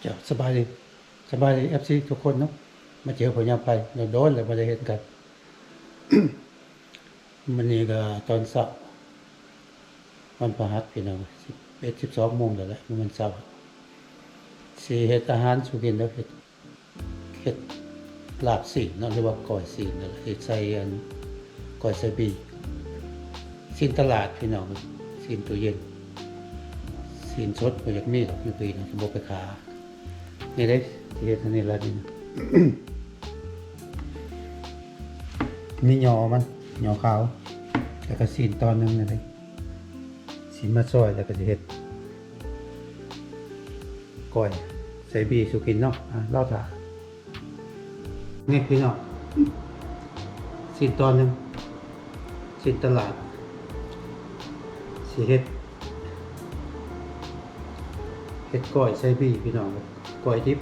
ເຈົ້າ ສະບາຍດີ ສະບາຍດີ ເອັຟຊີ ທຸກຄົນເນາະ ມາເຈີພໍ່ຍາມໄພ ໂດນໆແລ້ວບໍ່ໄດ້ເຫັນກັນ. ມື້ນີ້ກໍຕອນເຊົ້າ ວັນພະຫັດ ພີ່ນ້ອງ ສິບເອັດ ສິບສອງໂມງແລ້ວແຫຼະ ບໍ່ແມ່ນເຊົ້າ. ຊິເຮັດອາຫານສູ່ກິນເດີ ເຮັດ ເຮັດລາບຊີ້ນເນາະ ຫຼືວ່າກ້ອຍຊີ້ນ ເຮັດໃສ່ອັນ ກ້ອຍໃສ່ບີ ຊີ້ນຕະຫຼາດພີ່ນ້ອງ ຊີ້ນຕູ້ເຢັນ ຊີ້ນສົດບໍ່ຢາກມີດອກຢູ່ປີນີ້ ບໍ່ໄປຂາ ນີ້ເດ້ ຊິເຮັດອັນນີ້ລະນີ້ ມີຍໍມັນ ຍໍຂາວ ແລ້ວກໍຊີ້ນຕອນໜຶ່ງນີ້ເດ້ ຊິມາຊອຍ ແລ້ວກໍຊິເຮັດ ກ້ອຍໃສ່ບີສູ່ກິນເນາະ ອາ ລໍຖ້າ ນີ້ພີ່ນ້ອງ ຊີ້ນຕອນໜຶ່ງ ຊີ້ນຕະຫຼາດ ຊິເຮັດ ເຮັດກ້ອຍໃສ່ບີພີ່ນ້ອງ ກ້ອຍດິບ.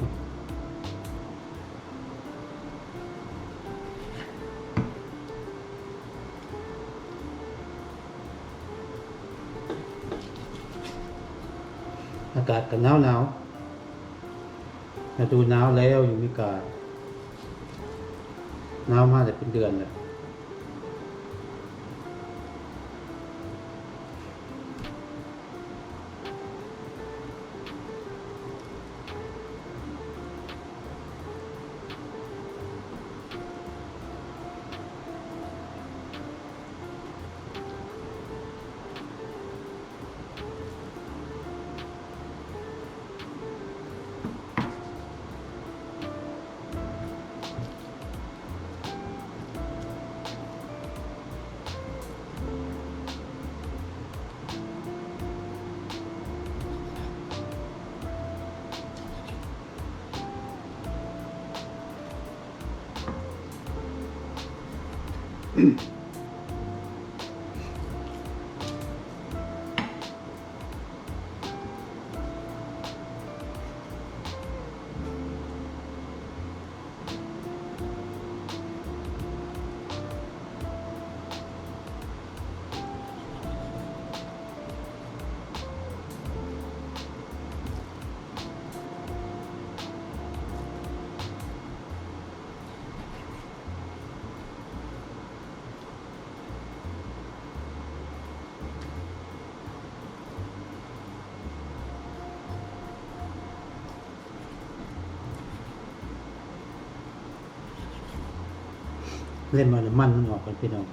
ອາກາດກໍໜາວໆ ລະດູໜາວແລ້ວຢູ່ເມກາ ໜາວມາໄດ້ເປັນເດືອນແລ້ວ. ເລັມເອົານ້ຳມັນມັນອອກກ່ອນພີ່ນ້ອງ.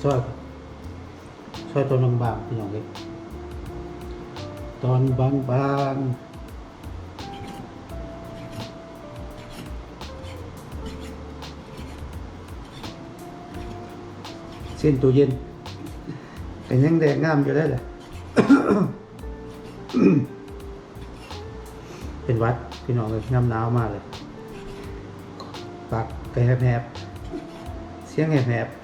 ຊອຍ ຊອຍຕອນບາງໆ ພີ່ນ້ອງເອີຍ ຕອນບາງໆ. ຊີ້ນຕູ້ເຢັນກໍຍັງແດງງາມຢູ່ເດ້ລະ. ເປັນຫວັດພີ່ນ້ອງເອີຍ ຍາມໜາວມາເລີຍ ປາກກໍແຫບໆ ສຽງແຫບໆ.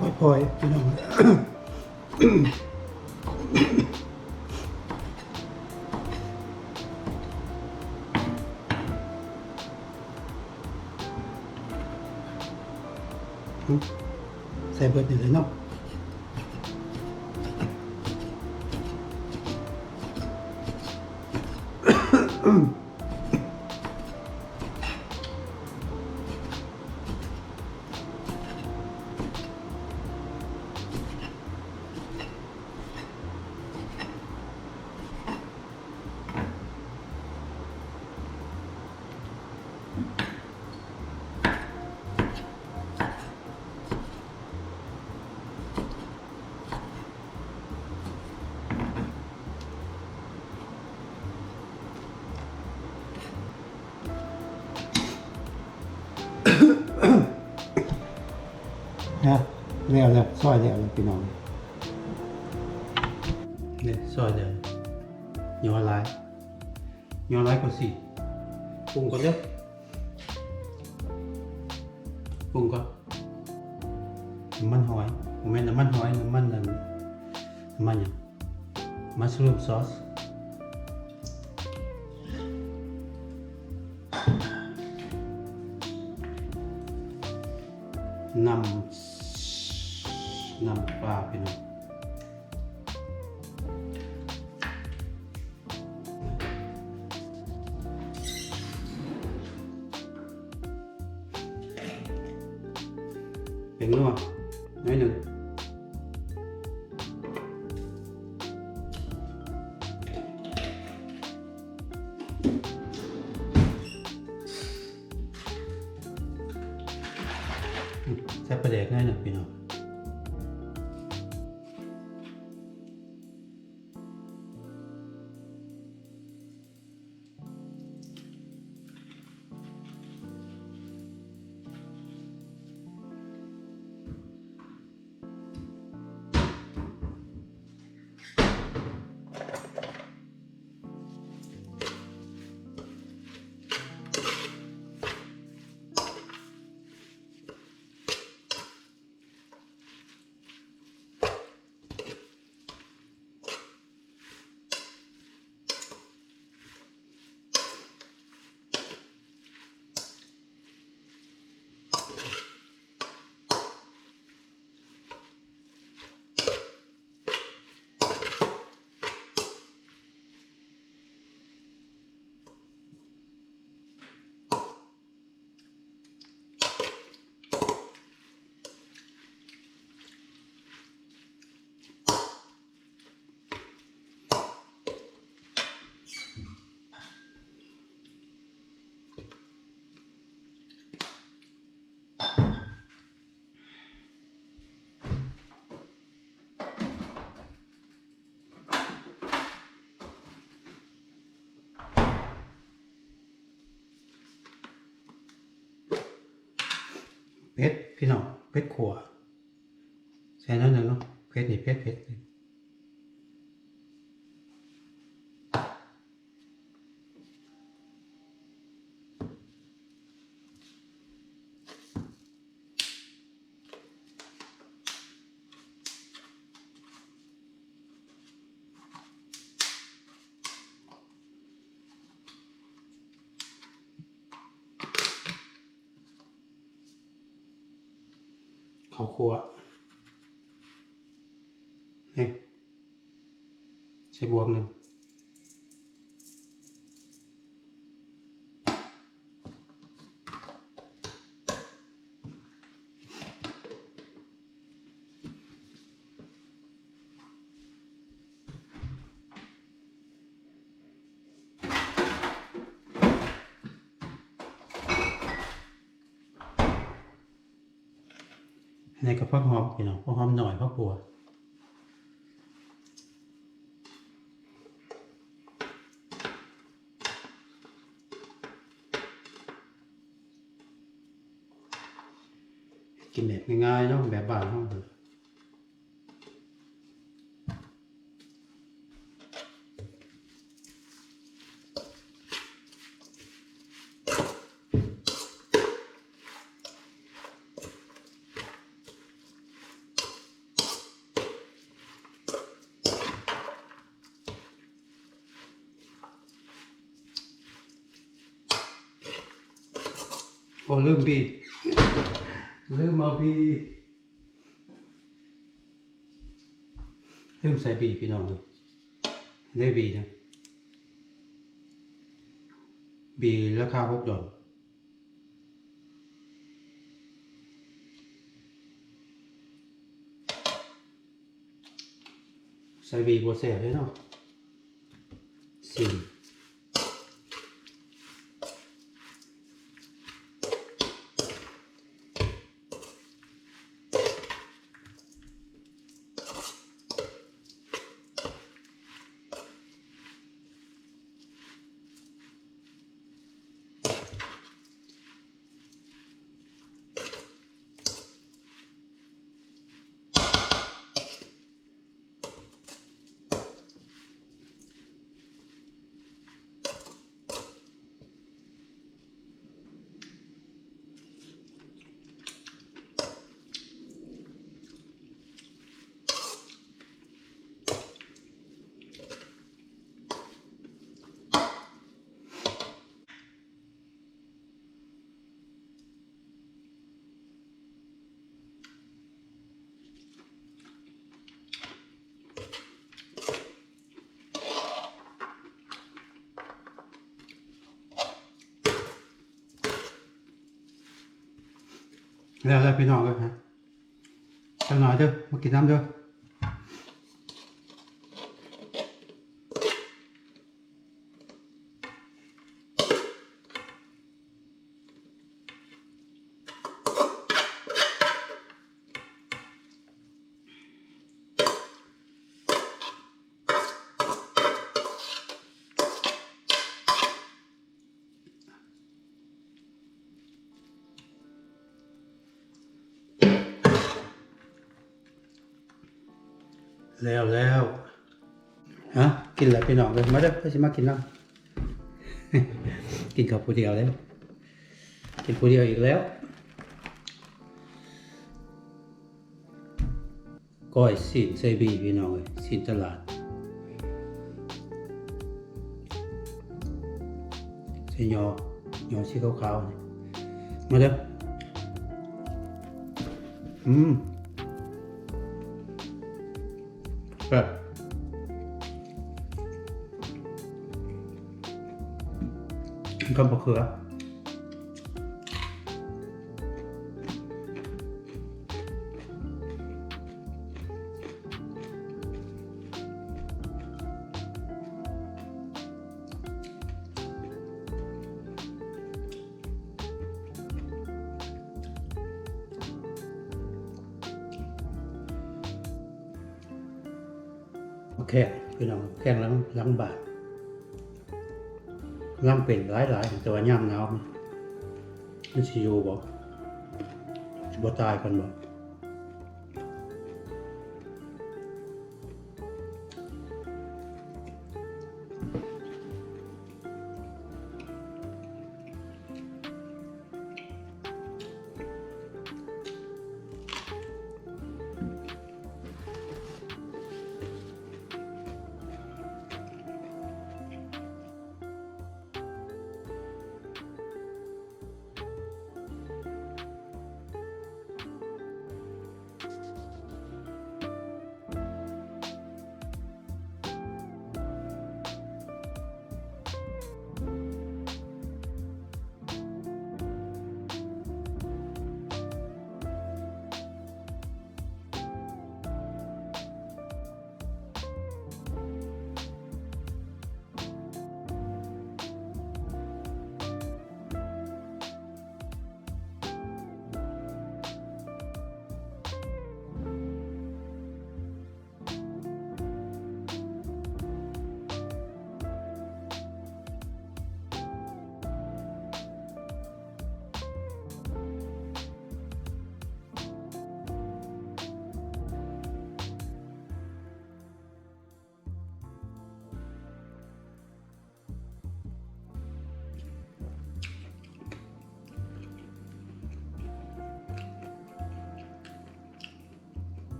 ຄ່ອຍໆ ພີ່ນ້ອງ. ໃສ່ເບິດນີ້ເລີຍເນາະ. ນະ ແລ້ວແລ້ວ ຊອຍແລ້ວແລ້ວ ພີ່ນ້ອງ. ນີ້ ຊອຍແລ້ວ ຍໍຫຼາຍ ຍໍຫຼາຍກວ່າສີ ປຸງກ່ອນເດີ້ ປຸງກ່ອນ. ນ້ຳມັນຫອຍ ບໍ່ແມ່ນນ້ຳມັນຫອຍ ນ້ຳມັນອັນ ນ້ຳມັນຫຍັງ Mushroom sauce. ນ້ຳ ນ້ຳປາ ພີ່ນ້ອງ. ແປ້ງນົວໜ້ອຍໜຶ່ງ ໃສ່ປາແດກໜ້ອຍໜຶ່ງ ພີ່ນ້ອງ. ເຜັດ ພີ່ນ້ອງ ເຜັດຂົ້ວ ໃສ່ໜ້ອຍໜຶ່ງເນາະ ເຜັດນີ້ເຜັດໆ. ເຂົ້າຂົ້ວ ນີ້ ໃສ່ບວກໜຶ່ງ. ອັນນີ້ກໍຜັກຫອມ ພີ່ນ້ອງ ຜັກຫອມໜ້ອຍ ຜັກບົວ. ກິນແບບງ່າຍໆເນາະ ແບບບ້ານເຮົາ. ໃ ໂອ້ ລືມບີບ ລືມເອົາບີບ ລືມໃສ່ບີບ ພີ່ນ້ອງເອີຍ ໄດ້ບີບນະ ບີບລາຄາຫົກດອນ. ໃສ່ບີບໍ່ແຊບເດ້ເນາະ ຊິມ. ແລ້ວໆ ພີ່ນ້ອງເອີຍ ຈັກໜ້ອຍເດີ ມາກິນນຳເດີ. ແລ້ວໆ ຮະ ກິນແລ້ວພີ່ນ້ອງເອີຍ ມາເດີ ໃຜຊິມາກິນນຳ ກິນເຂົ້າຜູ້ດຽວເດ້ ກິນຜູ້ດຽວອີກແລ້ວ. ກ້ອຍຊີ້ນໃສ່ບີ ພີ່ນ້ອງເອີຍ ຊີ້ນຕະຫຼາດ ໃສ່ຍໍ ຍໍສີຂາວໆ ນີ້ ມາເດີ ອືມ ແຊບ ກັບບັກເຂືອ. ແຂ້ງ ພີ່ນ້ອງ ແຂ້ງຫຼັງ ຫຼັງບ້ານ ກຳລັງເປັນຫຼາຍໆ ແຕ່ວ່າຍາມໜາວມັນຊິຢູ່ບໍ່ ຊິບໍ່ຕາຍກ່ອນບໍ່.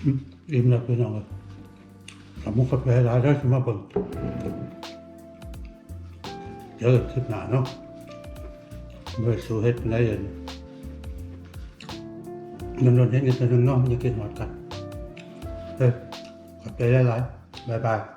ອືມ ອີ່ມແລ້ວພີ່ນ້ອງເອີຍ ຂອບຄຸນຂອບໃຈຫຼາຍເດີທີ່ມາເບິ່ງ. ເດີ ຄລິບໜ້າເນາະ ບໍ່ໄດ້ສູ້ເຮັດປານໃດ ເອີ ມັນລົດເຮັດເງິນເທື່ອໜຶ່ງເນາະ ມັນຍັງຄິດຮອດກັນ ເອີ ຂອບໃຈຫຼາຍໆ ບາຍບາຍ.